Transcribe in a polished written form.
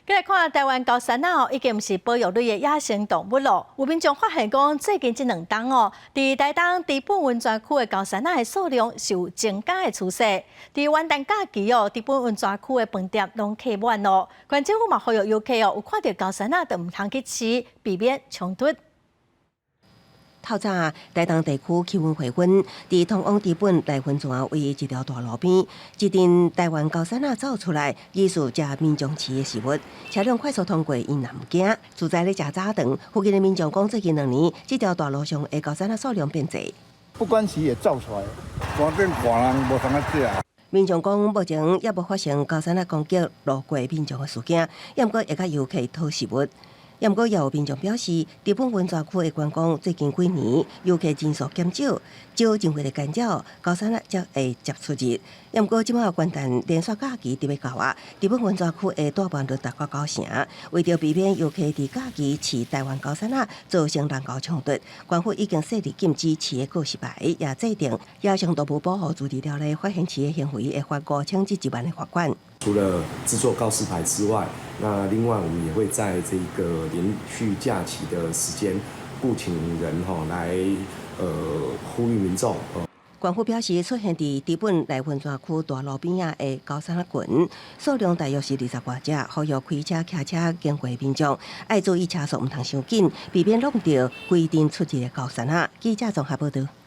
繼來看台灣高山仔哦，已經毋是保育類的野生動物咯。有民眾發現講，最近這兩冬哦，佇台東知本溫泉區的高山仔的數量是有增加的趨勢。佇元旦假期哦，知本溫泉區的飯店攏客滿咯。縣政府嘛呼籲遊客哦，有看著高山仔就毋通去飼，避免衝突。透早，台東地區氣溫回溫，佇通往知本內溫泉唯一一條大路邊，一陣台灣高山仔走出來，疑似食民眾飼的食物，車輛快速通過，𪜶嘛毋驚，自在咧食早頓。附近的民眾講，最近2年，這條大路上的高山仔數量變濟。不管是會走出來，山頂寒人無通啊食。民眾講，目前猶無發生高山仔攻擊路過民眾的事件，猶毋過會佮遊客討食物。猶毋過，也有民眾表示，知本溫泉區的觀光最近幾年遊客人數減少，少人為的干擾，高山仔才會接出入。猶毋過，這擺元旦連續假期佇欲到啊，知本溫泉區的大滿率達到九成。為著避免遊客佇假期飼台灣高山仔造成人猴衝突，縣府已經設立禁止飼的告示牌，也制定野生動物保護自治條例，發現飼的行為會罰5000至1萬的罰款。除了製作告示牌之外，那另外我們也會在這個連續假期的時間，僱請人吼來呼籲民眾。縣府表示，出現佇知本內溫泉區大路邊仔的高山仔群，數量大約是二十外隻，呼籲開車、騎車經過民眾愛注意車速，毋通傷緊，避免挵著規陣出入的高山仔。記者綜合報道。